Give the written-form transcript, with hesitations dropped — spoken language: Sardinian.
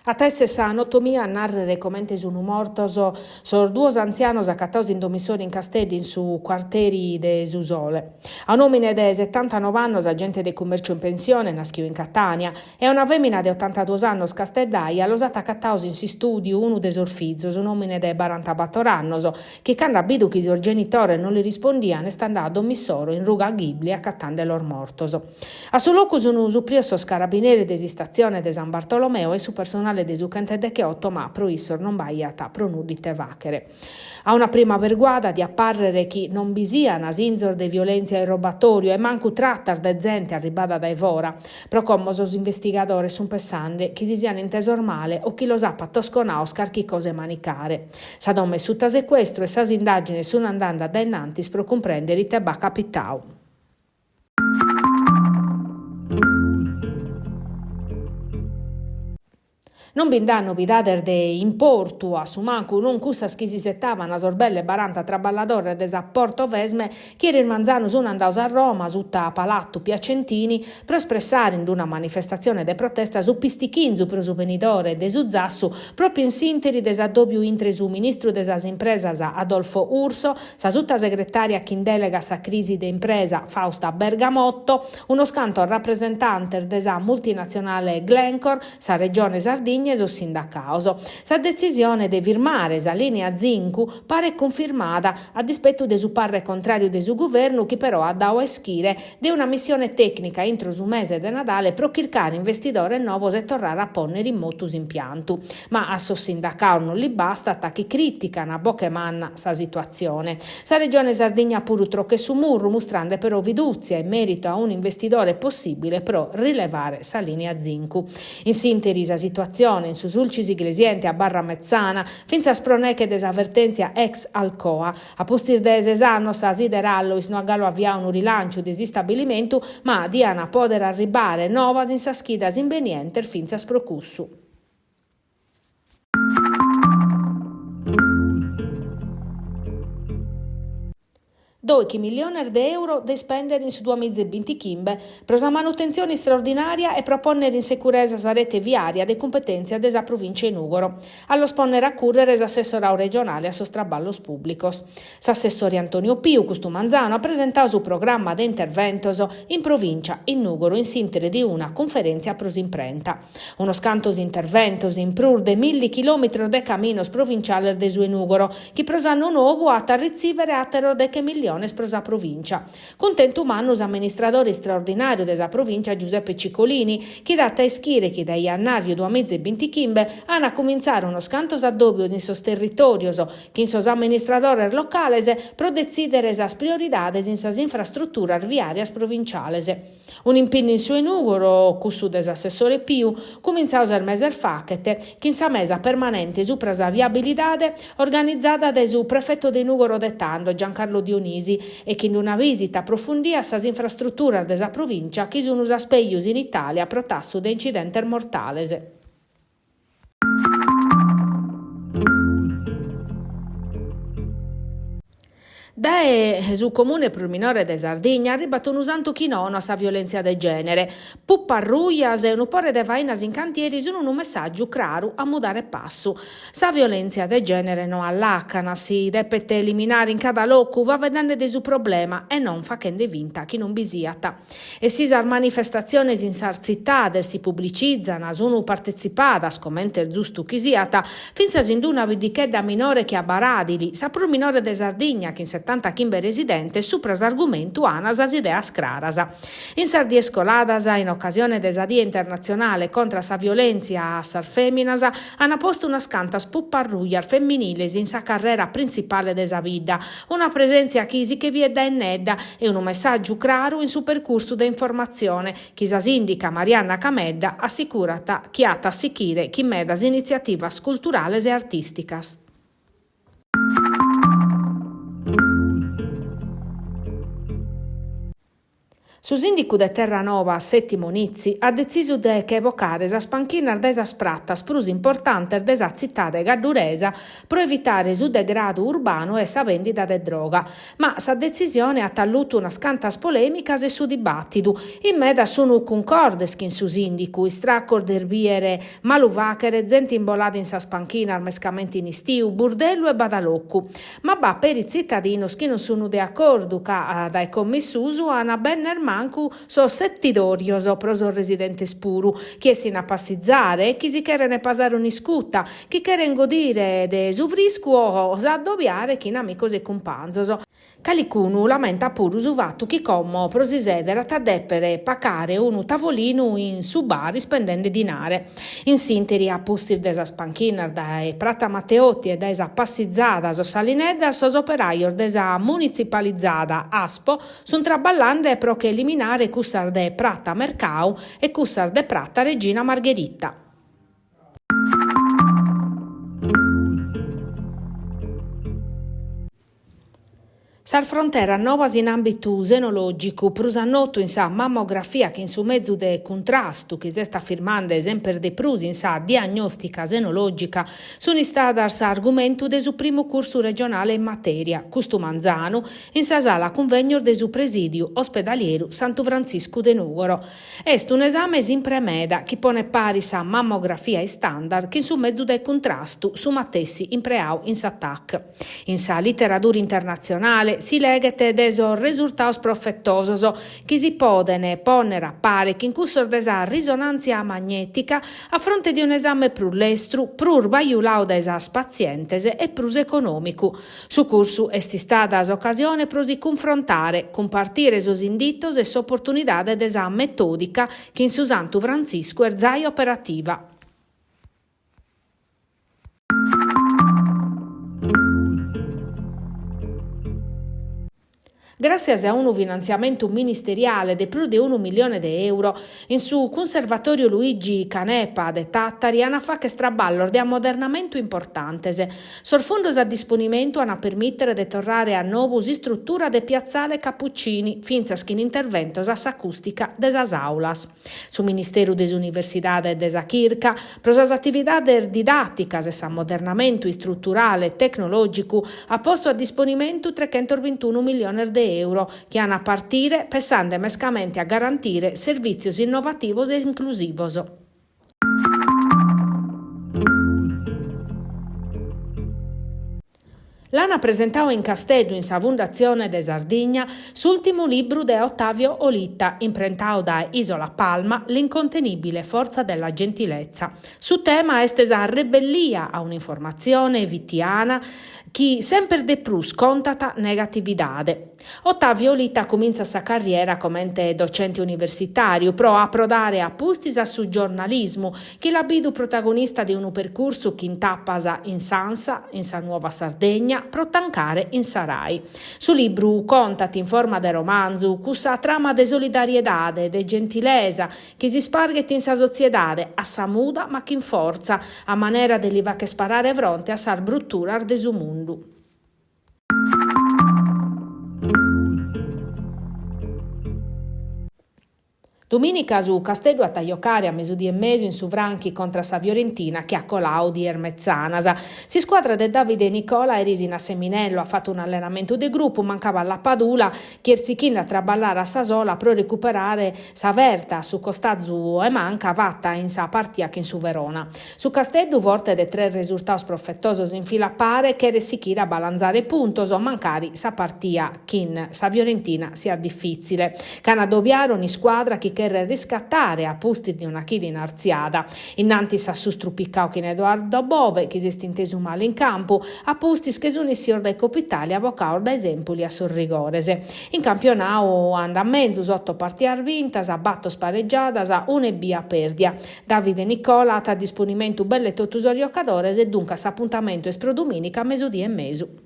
At a èssere sa notomia a nàrrere comente sunt mortos sos duos antzianos acatados in domo issoro in Casteddu in su cuarteri de su Sole. A un'òmine de setantanoe annos, agente de cummèrciu in pensione, nàschidu in Catània, e a una fèmina de otantaduos annos casteddaja los at acatados in s'istùdiu unu de sos fizos, un'òmine de barantabator annos, chi cando at bidu chi sos genitores non li rispondian est andadu a domo issoro in ruga Ghibli acatende·los mortos. A su locu sun suprios sos carabineris de s'istatzione de San Bartolomeo e su personale de su chentedecheoto ma pro issos non b'aiat pro nudda ite fàchere. A una prima aberguada diat pàrrere chi non bi sian sinzos de violèntzia e robatòriu e mancu tratas de zente arribada dae fora. Pro como sos investigadores sun pessande chi si sian intesos male o chi los apat tosconados carchi cosa 'e manicare. Sa domo est suta secuestru e sas indàgines sun andande a dae innantis pro cumprèndere ite b'at capitadu. Non bi nd'at novidades de importu, a su mancu non cussas chi s'isetaban sos belle baranta traballadores de sa Portovesme chi eris manzanu sun andados a Roma suta Palatu Piacentini pro espressare in una manifestatzione de protesta su pistichinzu pro su benidore de su zassu pròpiu in s'ìnteri de s'addòbiu intre su ministru de sas impresas Adolfo Urso, sa sutasegretària chin dèlega a sa crisi de impresa Fausta Bergamotto, unos cantos rapresentantes de sa multinatzionale Glencore, sa Regione Sardigna e sos sindacados. Sa detzisione de firmare sa lìnia zincu paret cunfirmada, a dispetu de su parre contràriu de su guvernu chi però at dadu a ischire de una missione tècnica intro su mese de Nadale pro chircare investidores novos e torrare a pònnere in motu s'impiantu. Ma a sos sindacados non li bastat chi crìtican a boche manna sa situatzione. Sa Regione Sardigna puru trochet su murru, mustrande però fidùtzia in mèritu a un'investidore possìbile pro rilevare sa lìnia zincu. In s'ìnteri sa situatzione in su Sulcis Iglesiente abarrat metzana, fintzas pro neche de sa vertèntzia ex Alcoa. A pustis de ses annos sa Siderallois no at galu aviadu unu rilànciu de s'istabilimentu, ma diant pòdere arribare novas in sas chidas imbenientes fintzas pro cussu. Doichi milliones de euro de ispèndere in su duamiza e bintichimbe pro sa manutentzione istraordinària e pro pònnere in securesa sa rete viària de cumpetèntzia de sa Provìncia 'e Nùgoro. A los pònnere a cùrrere s'assessoradu regionale a sos traballos pùblicos. S'assessore Antonio Piu custu manzanu at presentadu su programma de interventos in provìncia in Nùgoro in s'ìnteri de una cunferèntzia pro s'imprenta. Unos cantos interventos in prus de milli chilòmetros de caminos provinciales de su 'e Nùgoro, chi pro s'annu nou at a ritzìvere àteros deche milliones pro sa provìncia. Cuntentu mannu s'amministradore istraordinàriu de sa provìncia Giuseppe Ciccolini, chi dat a ischire chi dae jannàriu duamiza e bintichimbe an a cumintzare unos cantos addòbios in sos territòrios chin sos amministradores locales pro detzìdere sas prioridades in sas infrastruturas viàrias provinciales. Un'impinnu in su 'e Nùgoro, cussu de s'assessore Piu, cumintzadu ses meses faghet, chin sa mesa permanente supra sa viabilidade organizada dae su prefeto de Nùgoro de tando, Giancarlo Dionisi, e chin una bìsita aprofundia a sas infrastruturas de sa provìncia chi sun sas pejus in Itàlia pro tassu de incidentes mortales. Dae su comune prus minore de Sardigna arribat unu santu chi nono a sa violèntzia de gènere. Pupas rujas e unu pore de fainas in cantieri sun unu messàgiu craru a mudare passu. Sa violèntzia de gènere no at làcanas, si depet eliminare in cada locu faeddende de su problema e non faghende finta chi non bi siat. E si sas manifestatziones in sas tzitades si publicizan, sunu partetzipadas, comente est zustu chi siat, fintzas in una biddichedda minore che a Baradili, sa prus minore de Sardigna chin setantachimbe residentes, supra s'argumentu an sas ideas craras. In sas dies coladas, in ocasione de sa Die internatzionale contra sa violèntzia a sas fèminas, an postu unas cantas pupas rujas femminiles in sa carrera printzipale de sa bidda, una presèntzia chi si che biet dae innedda e unu messàgiu craru in su percursu de informatzione chi sa sìndica Marianna Camedda assicurat chi at a sichire chin medas initziativas culturales e artìsticas. Su sìndicu de Terranova, Settimo Nizzi, at detzisu de che bocare sas panchinas dae sas pratas prus importantes de sa tzitade gadduresa pro evitare su degradu urbanu e sa bèndida de droga. Ma sa detzisione at allutu unas cantas polèmicas e su dibàtidu. In medas sunt cuncordes chin su sìndicu, istracos de bìere malu fàghere, zente imbolada in sas panchinas mescamente in istiu, burdellu e badalocu. Ma b'at peri tzitadinos chi non sunt de acordu ca dae como in susu an a benner mancu sos setzidorjos pro sos residentes puru, chi essin a passizare e chi si cheren pasare un'iscuta, chi cheren godire de su friscu o s'addobiare chin amicos e cumpanzos. Calicunu lamentat puru su fatu chi como pro si sèdere at a dèpere pacare unu tavolinu in su bar ispendende dinare. In s'ìnteri, a pustis de sas panchinas dae Prata Matteotti e dae sa passizada sos Salineddas, sos operajos de sa munitzipalizada Aspo sunt traballende pro che eliminare cussas de Prata Mercau e cussas de Prata Regina Margherita. Sas fronteras novas in àmbitu senològicu, prus a notu in sa mammografia chin su mezu de cuntrastu chi s'est afirmande semper de prus in sa diagnòstica senològica, sunt istadas s'argumentu de su primu cursu regionale in matèria, custu manzanu, in sa sala cunvegnos de su Presìdiu Ospedalieru Santu Frantziscu de Nùgoro. Est un'esame simpre meda chi ponet paris sa mammografia istandard chin su mezu de cuntrastu, su matessi impreadu in sa TAC. In sa literadura internatzionale si leghet de sos resurtados profetosos chi si podent pònnere a pare chin cussos de sa risonàntzia magnètica a fronte de un'esame prus lestru, prus bajuladu dae sas patzientes e prus econòmicu. Su cursu est istada s'ocasione pro si cunfrontare, cumpartire sos inditos e s'oportunidade de sa metòdica chi in su Santu Frantziscu est zai operativa. Gràssias a unu finantziamentu ministeriale de prus de unu millione de euro, in su Cunservatòriu Luigi Canepa de Tàtari an a fàghere traballos de ammodernamentu importantes. Sos fundos a disponimentu an a permìtere de torrare a nou s'istrutura de Piazzale Cappuccini, fintzas chin interventos a s'acùstica de sas àulas. Su Ministeru de s'Universidade e de sa Chirca, pro sas atividades didàticas e s'ammodernamentu istruturale e tecnològicu, at postu a disponimentu trechentos-bintunu milliones de euro, chi an a partire pessende mescamente a garantire servìtzios innovativos e inclusivos. L'ana presentadu in Casteddu in sa Fundatzione de Sardigna s'ùltimu libru de Ottavio Olita, imprentadu dae Isola Palma, L'incontenibile forza della gentilezza. Su tema est sa rebellia a un'informatzione fitiana chi semper de prus contat negatividade. Ottavio Olita cumintzat sa carriera comente docente universitàriu pro aprodare a pustis a su giornalismu, chi l'at bidu protagonista de unu percursu chin tapas in s'Ansa, in sa Nuova Sardegna, pro tancare in sa Rai. Su libru contat in forma de romanzu cussa trama de solidariedade, de gentilesa, chi s'isparghet in sa sotziedade a sa muda ma chin fortza, a manera de li fagher parare fronte a sas bruturas de su mundu. Dumìnica su Casteddu at a giocare a mesudie e mesu in su Franchi contra sa Fiorentina chi at coladu dies metzanas. S'iscuadra de Davide Nicola eris in Asseminello at fatu un'allenamentu de grupu, mancabat Lapadula chi est sighende a traballare a sa sola pro recuperare sa ferta a su costazu 'e manca fata in sa partia chin su Verona. Su Casteddu, forte de tres resurtados profetosos in fila a pare, cheret sichire a balanzare puntos, mancari sa partia chin sa Fiorentina siat difitzile, ca an a adobiare un'iscuadra chi cheret riscatare a pustis de una chida in artziada. Innantis s'assustru picadu chin Edoardo Bove, chi s'est intesu male in campu, a pustis che sun essios dae Coppa Italia bocados dae s'Empoli a sos rigores. In campionadu andat menzus, oto partias bintas, bator paregiadas, una ebbia perdia. Davide Nicola at a disponimentu belle totu sos giocadores e duncas s'apuntamentu est pro dumìnica a mesudie e mesu.